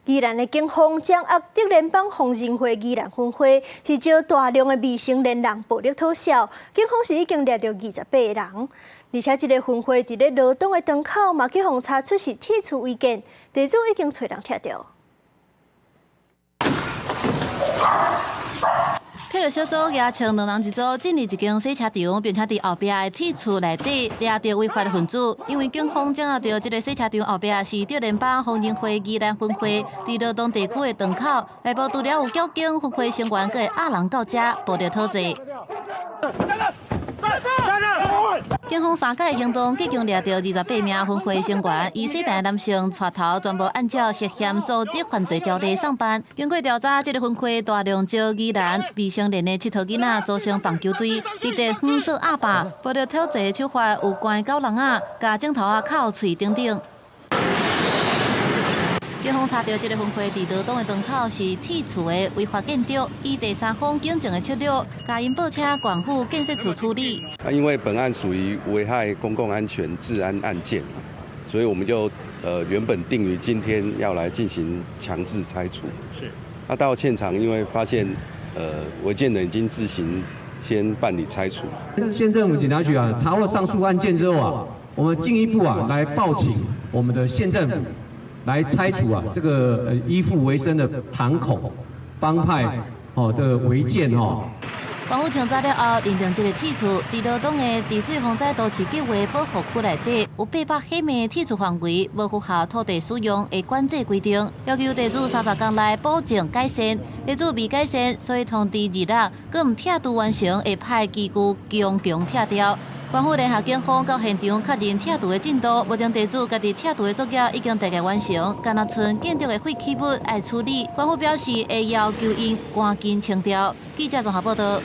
宜蘭的警方掌握竹聯幫瘋人會宜蘭分會，是招大量的未成年人暴力討潲，警方是已經掠著28個人。而且這个分會佇咧羅東的檔口嘛，去予查出是鐵厝違建，地主已經揣人拆掉。鐵路小組舉槍兩人一組進入一間洗車場，並且佇後壁的鐵厝內底掠著違法分子。因為警方掌握著這个洗車場後壁是竹聯幫瘋人會宜蘭分會佇羅東地區的檔口，內部除了有繳警分會成員，閣會押人到遮暴力討債。警方三擺行動，已經掠著28名分會成員，以洗台男性帶頭，全部按照涉嫌組織犯罪條例送辦。經過調查，這个分會大量招宜蘭未成年的𨑨迌囡仔組成棒球隊，佇地方做鴨霸，暴力討債手法有關狗籠仔、共指頭仔敲喙等等。警方查著這个分會佇羅東的檔口是鐵厝的違法建築，以第三方舉證的策略，共𪜶報請縣府建設處處理。啊，因為本案屬於危害公共安全治安案件，所以我們就原本定於今天要來進行強制拆除。啊，到現場因為發現違建人已經自行先辦理拆除。縣政府警察局啊，查獲上述案件之後啊，我們進一步啊來報請我們的縣政府，來拆除啊這個依附為生的堂口幫派哦的違建哦。縣府清查了後，認定這个鐵厝佇羅東的治水防災都市計畫保護區內底有800平米鐵厝範圍，無符合土地使用的管制規定，要求地主30天內補正改善。地主未改善，所以通知二日，閣毋拆除完成，會派機具強強拆掉。縣府聯合警方到現場確認拆除的進度，目前地主家己拆除的作業已經大概完成，干焦賰建築的廢棄物愛處理。縣府表示會要求𪜶趕緊清掉。記者綜合報道。